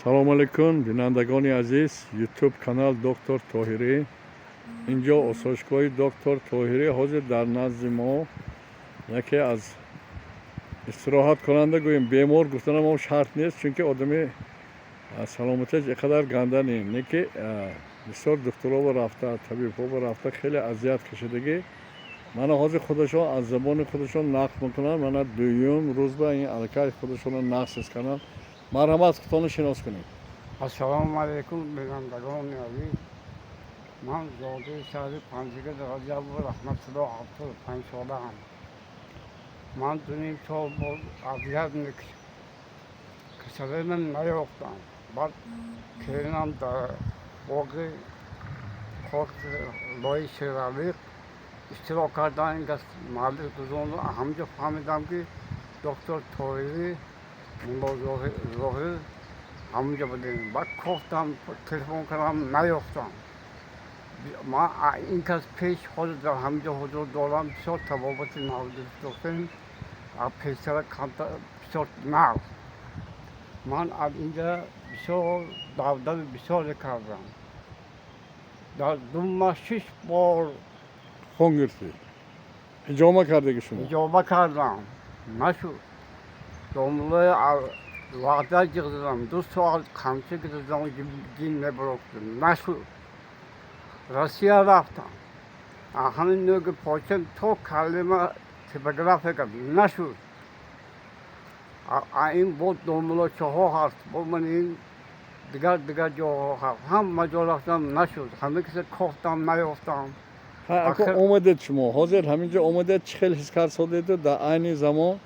Салому алайкум, бинандагони азиз. Ютуб канал Доктор Тоҳирӣ. Инҷо осоишгоҳи Доктор Тоҳирӣ. Ҳозир дар назди мо яке аз истироҳаткунанда, гӯем, бемор гуфтанам ҳам шарт нест, чунки одами саломатиаш ин қадар ганда не, не ки бисёр духтуроба рафта, табибҳоба рафта, хеле азият кашидагӣ. Мана ҳозир худашон аз забони худашон нақл мекунанд. Мана дуюм рӯзба ин аллакай худашонро нақл ҳис карданд. Марҳамат, худтонро шинос кунед. Ассалому алайкум, бинандагони азиз. Ман зодаи шаҳри Панҷакент Раҷабов Раҳматулло, 75 солаам. Ман 2,5 сол боз азият мекашам. Касалима наёфтам. Баъд келинам дар боғи хок лои Шералиқ иштирок кардан, ин кас маълик гузонду. Ҳамҷо фаҳмидам, ки доктор Тоҳирӣ Мулло Зоҳир ҳамонҷо будем. Баъд кофтам, телефон кардам, наёфтам. Ман ин кас пеш ҳозир дар ҳаминҷо ҳузур дорам. Бисёр табобати нав гирифтем, пештара камтар, бисёр нав. Ман аз инҷа бисёр давдави бисёре кардам. Дар 2 моҳ шиш бор. Хун гирифтед, ҳиҷома кардеги шумо? Ҳиҷома кардам, нашуд. Домуллои ваъда ҷиғ 2 соат қамчи гирифтам, ҷин мебурохтем, нашуд. Россия рафтам, ҳамин нӯги почам то калима типография кард, нашуд. Ин бо домуллочаҳо ҳаст, бо ман ин дигар дигар ҷоҳо ҳаст, ҳама ҷо рафтам, нашуд. Ҳама киса кофтам, наёфтам. Ако омадед шумо ҳозир ҳаминҷо омадед, чӣ хел ҳис кард содеду дар айни замон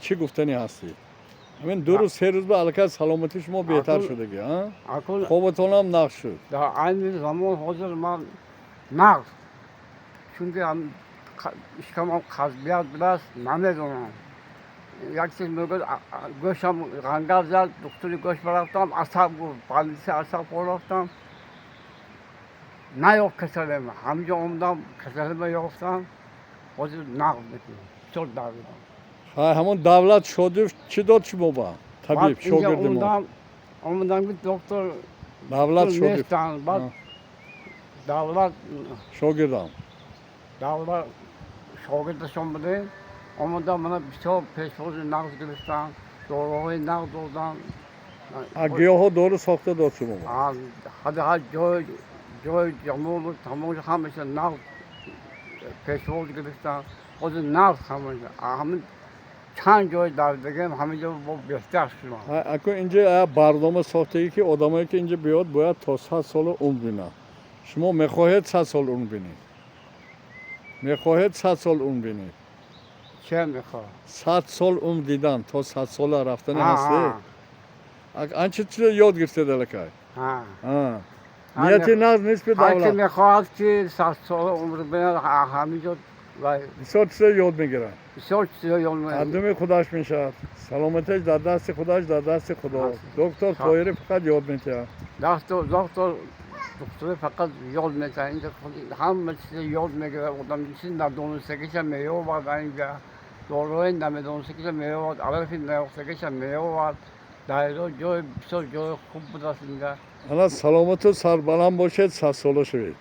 чӣ гуфтанӣ ҳастед? Ҳамин 2 рӯз, 3 рӯз ба аллакай саломатии шумо беҳтар шудаги, хобатонам нағз шуд. Дар айни замон ҳозир ман нағз, чунки ишкамам қазбият будааст, намедонам. Як чиз мегӯяд, гӯшам ғангар зад, духтури гӯш барафтам, асаб гуфт, больница асаб рафтам, наёфт касалема. Ҳаминҷо омадам, касалема ёфтам, ҳозир нағз мекунам, бисёр давидам. Ҳамон Давлат Шодиев чӣ дод шумо ба табиб, шогирди мо? Омадам, ки доктор Давлат Шодиев нестанд. Баъд Давлат шогирдам. Давлат шогирдашон будем. Омадам, мана бисёр пешвози нағз гирифтам, доруҳои нағз додам. Гиёҳҳо дору сохта дод шумо? Ҳар ҷой ҷои ҷамолу тамоми ҳамаша нағз пешвоз гирифтам. Ҳозир нағз ҳамаша. Ҳамин чанд ҷой давидагем, ҳаминҷо бо беҳтар шудам. Ако инҷа барнома сохтагӣ, ки одамое ки инҷа биёд, бояд то 100 сола умр бинад. Шумо мехоҳед 100 сол умр бинед? Мехоҳед 100 сол умр бинед? Че мехоҳад? 100 сол умр дидан, то 100 сола рафтани ҳастед. Анча чизо ёд гирифтед аллакай. Нияти нағз нест би Ҳар ки давлат мехоҳад, ки 100 сола умр бинад, ҳаминҷо бисёр чизо ёд мегирад. Бисёр чизо ёд мегирад. Мардуми худаш мешавад, саломатиаш дар дасти худаш, дар дасти Худо. Доктор Тоҳирӣ фақат ёд метиҳад. Доктор духтуре фақат ёд метиҳад. Инҷа ҳама чизо ёд мегирад одам, чиз надонистагиша меёбад инҷа, доруҳои намедонистагиша меёбад, алафи наёфтагиша меёбад. Дар ҷои бисёр ҷои хуб будааст инҷа. Ана, саломату сарбаланд бошед, 100 сола шавед.